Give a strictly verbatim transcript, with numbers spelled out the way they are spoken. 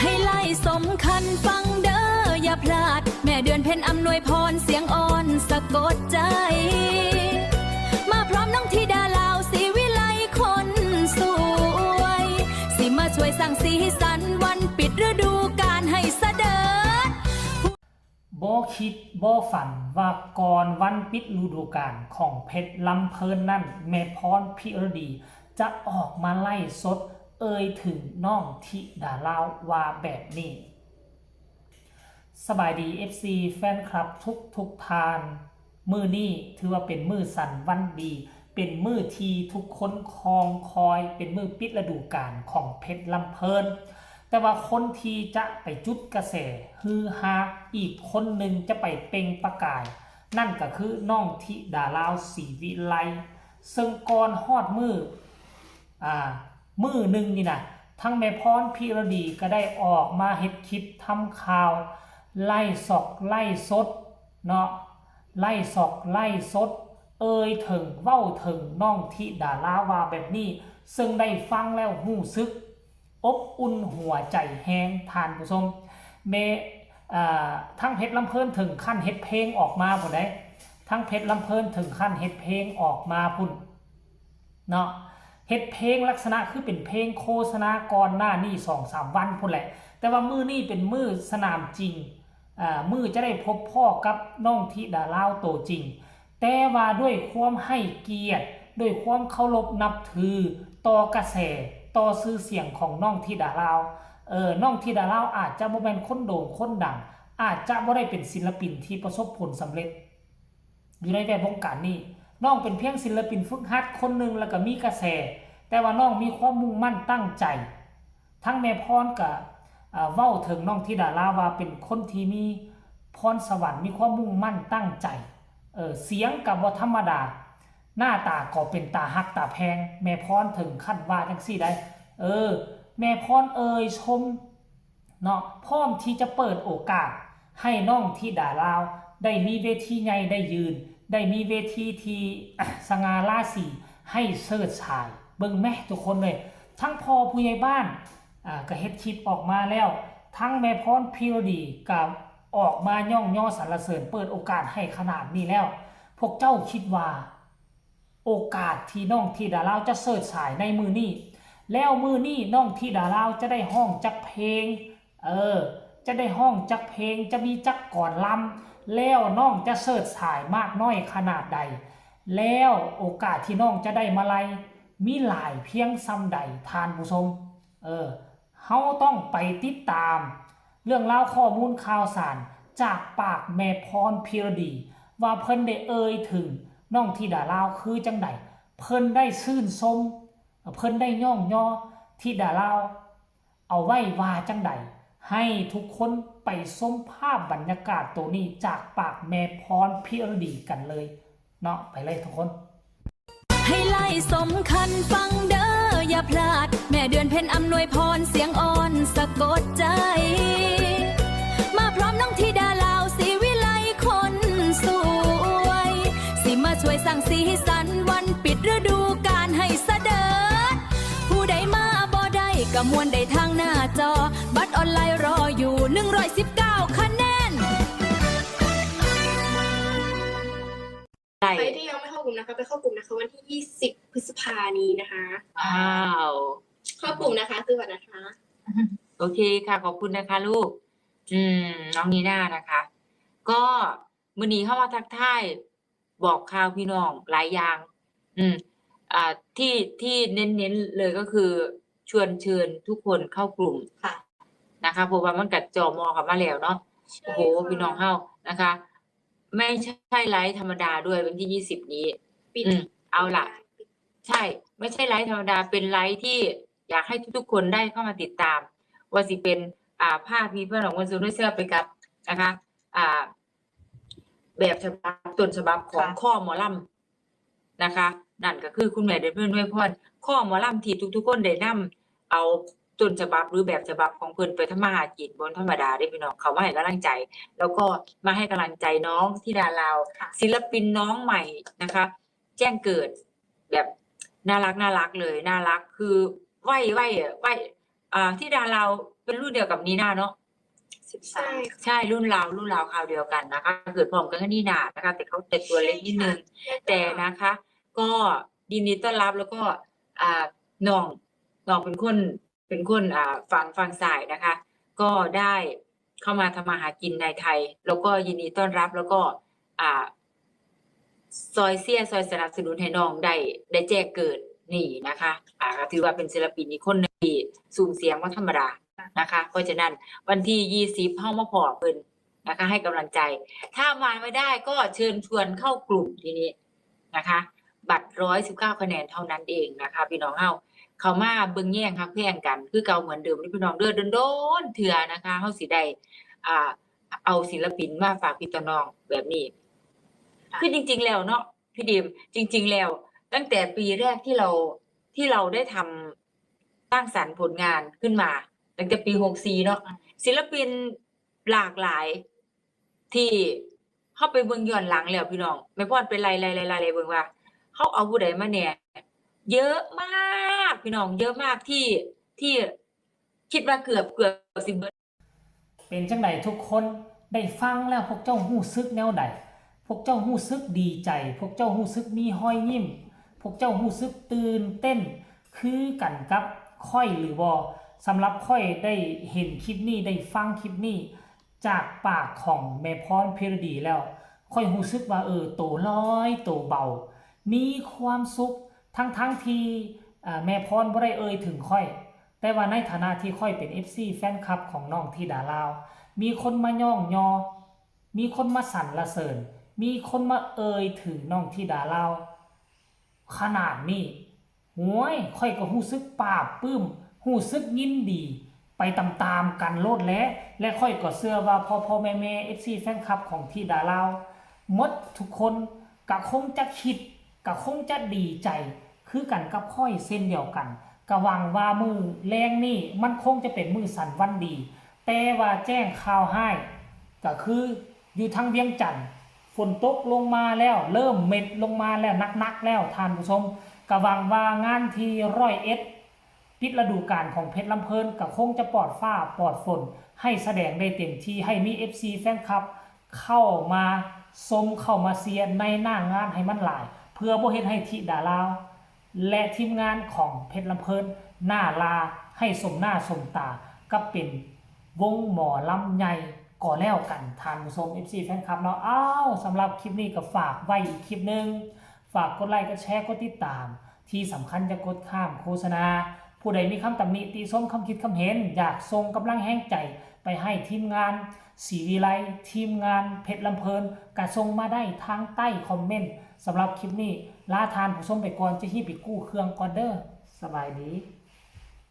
ไฮไลท์สำคัญฟังเด้ออย่าพลาด แม่เดือนเพ็ญอำนวยพรเสียงอ่อนสะกดใจ มาพร้อมน้องธิดาลาวศรีวิไลคนสวย สิมาช่วยสร้างสีสันวันปิดฤดูกาลให้เสด็จ บ่คิดบ่ฝันว่าก่อนวันปิดฤดูกาลของเพชรลำเพลินนั่น แม่พรพิรดีจะออกมาไลฟ์สดเอ่ยถึงน้องธิดาลาวว่าแบบนี้ สบายดี เอฟซี แฟนคลับทุกทุกท่าน มื้อนี้ถือว่าเป็นมื้อสันวันดี เป็นมื้อที่ทุกคนคองคอย เป็นมื้อปิดฤดูกาลของเพชรลำเพลิน แต่ว่าคนที่จะไปจุดกระแสฮือฮาอีกคนหนึ่งจะไปเปล่งประกาย นั่นก็คือน้องธิดาลาวศรีวิไล ซึ่งก่อนฮอดมื้อ อ่า มื้อหนึ่งนี่นะ ทั้งแม่พรพิรดีก็ได้ออกมาเฮ็ดคลิปทำข่าว ไลฟ์สดไลฟ์สดเนาะ ไลฟ์สดไลฟ์สด เอ่ยถึงเว้าถึงน้องธิดาลาวว่าแบบนี้ ซึ่งได้ฟังแล้วรู้สึกอบอุ่นหัวใจแฮงท่านผู้ชม แม่ อ่า ทั้งเพชรลำเพลินถึงขั้นเฮ็ดเพลงออกมาพุ้นเด้ ทั้งเพชรลำเพลินถึงขั้นเฮ็ดเพลงออกมาพุ้นเนาะ เฮ็ดเพลงลักษณะคือเป็นเพลงโฆษณาก่อนหน้านี้สองสามวันพุ้นแหละ แต่ว่ามื้อนี้เป็นมื้อสนามจริง อ่า มื้อจะได้พบพ้อกับน้องธิดาลาวตัวจริง แต่ว่าด้วยความให้เกียรติ ด้วยความเคารพนับถือต่อกระแส ต่อชื่อเสียงของน้องธิดาลาว เออ น้องธิดาลาวอาจจะบ่แม่นคนโด่งคนดัง อาจจะบ่ได้เป็นศิลปินที่ประสบผลสำเร็จ อยู่ในแวดวงการนี้ น้องเป็นเพียงศิลปินฝึกหัดคนหนึ่งแล้วก็มีกระแส แต่ว่าน้องมีความมุ่งมั่นตั้งใจ ทั้งแม่พรก็ อ่า เว้าถึงน้องธิดาลาวว่าเป็นคนที่มีพรสวรรค์ มีความมุ่งมั่นตั้งใจ เออ เสียงก็บ่ธรรมดา หน้าตาก็เป็นตาฮักตาแพง แม่พรถึงขั้นว่าจั่งซี้ได้ เออ แม่พรเอ่ยชมเนาะ พร้อมที่จะเปิดโอกาสให้น้องธิดาลาวได้มีเวทีใหญ่ได้ยืน ได้มีเวทีที่ สง่าราศีให้เชิดฉาย เบิ่งแหมทุกคนเลย ทั้งพ่อผู้ใหญ่บ้าน อ่า ก็เฮ็ดคลิปออกมาแล้ว ทั้งแม่พรพิรดีก็ออกมาย่องยอสรรเสริญ เปิดโอกาสให้ขนาดนี้แล้ว พวกเจ้าคิดว่า โอกาสที่น้องธิดาลาวจะเชิดฉายในมื้อนี้ แล้วมื้อนี้น้องธิดาลาวจะได้ฮ้องจักเพลง เออ จะได้ฮ้องจักเพลง จะมีจักกลอนลำ แล้วน้องจะเชิดฉายมากน้อยขนาดใด แล้วโอกาสที่น้องจะได้มาลัยมีหลายเพียงส่ำใด ท่านผู้ชม เออ เฮาต้องไปติดตาม เรื่องราวข้อมูลข่าวสารจากปากแม่พรพิรดี ว่าเพิ่นได้เอ่ยถึงน้องธิดาลาวคือจั่งใด เพิ่นได้ชื่นชม เพิ่นได้ย่องยอธิดาลาว เอาไว้ว่าจั่งใด ให้ทุกคนไปชมภาพบรรยากาศตัวนี้จากปากแม่พรพิรดีกันเลยเนาะ ไปเลยทุกคน ไฮไลท์สำคัญฟังเด้ออย่าพลาด แม่เดือนเพ็ญอำนวยพรเสียงอ่อนสะกดใจ มาพร้อมน้องธิดาลาวศรีวิไลคนสวย สิมาช่วยสร้างสีสันวันปิดฤดูกาลให้เสด็จ ผู้ใดมาบ่ได้ก็ม่วนได้ทางหน้าจอ บัตรออนไลน์รออยู่ หนึ่งร้อยสิบเก้าคะแนน ใครที่ยังไม่เข้ากลุ่มนะคะ ไปเข้ากลุ่มนะคะ วันที่ยี่สิบพฤษภานี้นะคะ ว้าว เข้ากลุ่มนะคะ ซื้อบัตรนะคะ โอเคค่ะ ขอบคุณนะคะลูก อืม น้องนีน่านะคะ ก็มื้อนี้เข้ามาทักทายบอกข่าวพี่น้องหลายอย่าง อืม อ่า ที่ที่เน้นๆเลยก็คือชวนเชิญทุกคนเข้ากลุ่ม ค่ะ นะคะ เพราะว่ามันกัดจอมอกันมาแล้วเนาะ โอ้โห พี่น้องเฮานะคะ ไม่ใช่ไลฟ์ธรรมดาด้วยวันที่ยี่สิบนี้ ปิด อืม เอาล่ะ ใช่ ไม่ใช่ไลฟ์ธรรมดา เป็นไลฟ์ที่อยากให้ทุกๆคนได้เข้ามาติดตาม ว่าสิเป็น อ่า ภาพพี่เพื่อนของคนซูนด้วยเสื้อไปกับนะคะ อ่า แบบฉบับต้นฉบับของ ค่ะ ข้อหมอลำนะคะ นั่นก็คือคุณแม่เดือนเพ็ญอำนวยพร ข้อหมอลำที่ทุกๆคนได้นำเอาต้นฉบับหรือแบบฉบับของเพิ่นไปทำมาหากินบ่ธรรมดาเด้พี่น้อง เขามาให้กำลังใจ แล้วก็มาให้กำลังใจน้องธิดาลาว ค่ะ ศิลปินน้องใหม่นะคะ แจ้งเกิดแบบน่ารักน่ารักเลย น่ารักคือไหว้ไหว้อะไหว้ อ่า ธิดาลาว เป็นรุ่นเดียวกับนีน่าเนาะ ใช่ ใช่ รุ่นราว รุ่นราวคราวเดียวกันนะคะ เกิดพร้อมกันกับนีน่านะคะ แต่เขาจะตัวเล็กนิดนึง แต่นะคะ ก็ยินดีต้อนรับ แล้วก็ อ่า น้อง น้องเป็นคน เป็นคน อ่า ฝั่ง ฝั่งซ้ายนะคะ ก็ได้เข้ามาทำมาหากินในไทย แล้วก็ยินดีต้อนรับ แล้วก็ อ่า ซอยเชียร์ ซอยสนับสนุนให้น้องได้ ได้แจ้งเกิดนี่นะคะ อ่า ก็ถือว่าเป็นศิลปินอีกคนหนึ่งที่ซุ่มเสียงบ่ธรรมดานะคะ เพราะฉะนั้นวันที่ยี่สิบเฮามาพ้อเพิ่นนะคะ ให้กำลังใจ ถ้ามาไม่ได้ก็เชิญชวนเข้ากลุ่มทีนี้นะคะ บัตรร้อยสิบเก้าคะแนนเท่านั้นเองนะคะ พี่น้องเฮา เข้ามาเบิ่งแยงฮักแพงกัน คือเก่าเหมือนเดิมเด้อพี่น้องเด้อ โดนๆเทื่อนะคะ เฮาสิได้ อ่า เอาศิลปินมาฝากพี่ต่อน้องแบบนี้ คือจริงๆแล้วเนาะ พี่ดีม จริงๆแล้ว ตั้งแต่ปีแรกที่เรา ที่เราได้ทำ สร้างสรรค์ผลงานขึ้นมา ตั้งแต่ปีหกสี่เนาะ ศิลปินหลากหลาย ที่เฮาไปเบิ่งย้อนหลังแล้วพี่น้อง แม่พรไปไล่ๆๆๆเบิ่งว่า เฮาเอาผู้ใดมาแหน่ เยอะมากพี่น้อง เยอะมากที่ ที่คิดว่าเกือบ เกือบสิเบิด เป็นจั่งใดทุกคน ได้ฟังแล้วพวกเจ้าฮู้สึกแนวใด พวกเจ้าฮู้สึกดีใจ พวกเจ้าฮู้สึกมีฮอยยิ้ม พวกเจ้าฮู้สึกตื่นเต้น คือกันกับข้อยหรือบ่ สำหรับข้อยได้เห็นคลิปนี้ ได้ฟังคลิปนี้ จากปากของแม่พร พิรดีแล้ว ข้อยฮู้สึกว่า เออ โตลอย โตเบา มีความสุข ทั้งๆที่ อ่า แม่พรบ่ได้เอ่ยถึงข้อย แต่ว่าในฐานะที่ข้อยเป็น เอฟซี แฟนคลับของน้องธิดาลาว มีคนมาย่องยอ มีคนมาสรรเสริญ มีคนมาเอ่ยถึงน้องธิดาลาว ขนาดนี้ โอ้ย ข้อยก็ฮู้สึกปลาบปลื้ม ฮู้สึกยินดี ไปตามๆกันโลดแหละ และข้อยก็เชื่อว่าพ่อๆแม่ๆ เอฟซี แฟนคลับของธิดาลาว หมดทุกคนก็คงจะคิด ก็คงจะดีใจ คือกันกับข้อยเช่นเดียวกัน ก็หวังว่ามื้อแลงนี้มันคงจะเป็นมื้อสันวันดี แต่ว่าแจ้งข่าวร้าย ก็คืออยู่ทางเวียงจันทน์ ฝนตกลงมาแล้ว เริ่มเม็ดลงมาแล้ว หนักๆแล้ว ท่านผู้ชม ก็หวังว่างานที่ร้อยเอ็ด ปิดฤดูกาลของเพชรลำเพลิน ก็คงจะปลอดฟ้าปลอดฝน ให้แสดงได้เต็มที่ ให้มี เอฟซี แฟนคลับ เข้ามาชม เข้ามาเชียร์ในหน้างานให้มันหลาย เพื่อบ่เฮ็ดให้ธิดาลาว และทีมงานของเพชรลำเพลิน หน้าลา ให้สมหน้าสมตา กับเป็นวงหมอลำใหญ่ก็แล้วกัน ท่านผู้ชม เอฟซี แฟนคลับเนาะ อ้าว สำหรับคลิปนี้ก็ฝากไว้อีกคลิปหนึ่ง ฝากกดไลค์ กดแชร์ กดติดตาม ที่สำคัญอย่ากดข้ามโฆษณา ผู้ใดมีคำตำหนิติชม คำคิดคำเห็น อยากส่งกำลังแฮงใจไปให้ทีมงานศรีวิไล ทีมงานเพชรลำเพลิน ก็ส่งมาได้ทางใต้คอมเมนต์ สำหรับคลิปนี้ ลาท่านผู้ชมไปก่อน จะฮีบไปกู้เครื่องก่อนเด้อ สบายดี